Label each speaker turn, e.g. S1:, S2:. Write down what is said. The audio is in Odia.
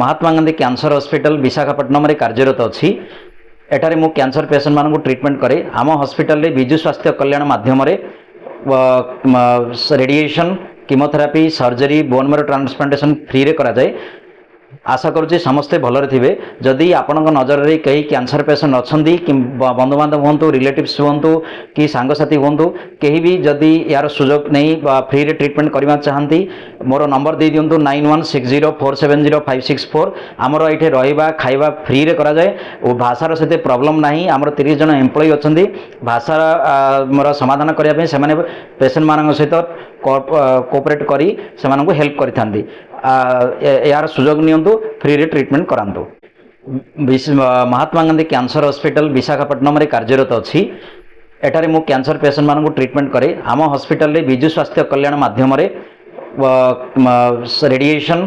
S1: ମହାତ୍ମା ଗାନ୍ଧୀ କ୍ୟାନ୍ସର ହସ୍ପିଟାଲ ବିଶାଖାପଟ୍ଟନମରେ କାର୍ଯ୍ୟରତ ଅଛି। ଏଠାରେ ମୁଁ କ୍ୟାନ୍ସର ପେସେଣ୍ଟମାନଙ୍କୁ ଟ୍ରିଟମେଣ୍ଟ କରେ। ଆମ ହସ୍ପିଟାଲରେ ବିଜୁ ସ୍ୱାସ୍ଥ୍ୟ କଲ୍ୟାଣ ମାଧ୍ୟମରେ radiation, chemotherapy, surgery, bone marrow transplantation ଫ୍ରିରେ କରାଯାଏ। ଆଶା କରୁଛି ସମସ୍ତେ ଭଲରେ ଥିବେ। ଯଦି ଆପଣଙ୍କ ନଜରରେ କେହି କ୍ୟାନ୍ସର ପେସେଣ୍ଟ ଅଛନ୍ତି କି ବନ୍ଧୁବାନ୍ଧବ ହୁଅନ୍ତୁ, ରିଲେଟିଭ୍ସ ହୁଅନ୍ତୁ କି ସାଙ୍ଗସାଥି ହୁଅନ୍ତୁ, କେହି ବି ଯଦି ଏହାର ସୁଯୋଗ ନେଇ ଫ୍ରିରେ ଟ୍ରିଟମେଣ୍ଟ କରିବାକୁ ଚାହାନ୍ତି, ମୋର ନମ୍ବର ଦେଇଦିଅନ୍ତୁ, 9160470564। ଆମର ଏଇଠି ରହିବା ଖାଇବା ଫ୍ରିରେ କରାଯାଏ ଓ ଭାଷାର ସେତେ ପ୍ରୋବ୍ଲେମ୍ ନାହିଁ। ଆମର 30 ଜଣ ଏମ୍ପ୍ଲୟି ଅଛନ୍ତି। ଭାଷାର ମୋର ସମାଧାନ କରିବା ପାଇଁ ସେମାନେ ପେସେଣ୍ଟମାନଙ୍କ ସହିତ କୋଅପରେଟ୍ କରି ସେମାନଙ୍କୁ ହେଲ୍ପ କରିଥାନ୍ତି। ଏହାର ସୁଯୋଗ ନିଅନ୍ତୁ, ଫ୍ରିରେ ଟ୍ରିଟମେଣ୍ଟ କରାନ୍ତୁ। ମହାତ୍ମା ଗାନ୍ଧୀ କ୍ୟାନ୍ସର ହସ୍ପିଟାଲ ବିଶାଖାପଟ୍ଟନମରେ କାର୍ଯ୍ୟରତ ଅଛି। ଏଠାରେ ମୁଁ କ୍ୟାନ୍ସର ପେସେଣ୍ଟମାନଙ୍କୁ ଟ୍ରିଟମେଣ୍ଟ କରେ। ଆମ ହସ୍ପିଟାଲରେ ବିଜୁ ସ୍ୱାସ୍ଥ୍ୟ କଲ୍ୟାଣ ମାଧ୍ୟମରେ ରେଡ଼ିଏସନ୍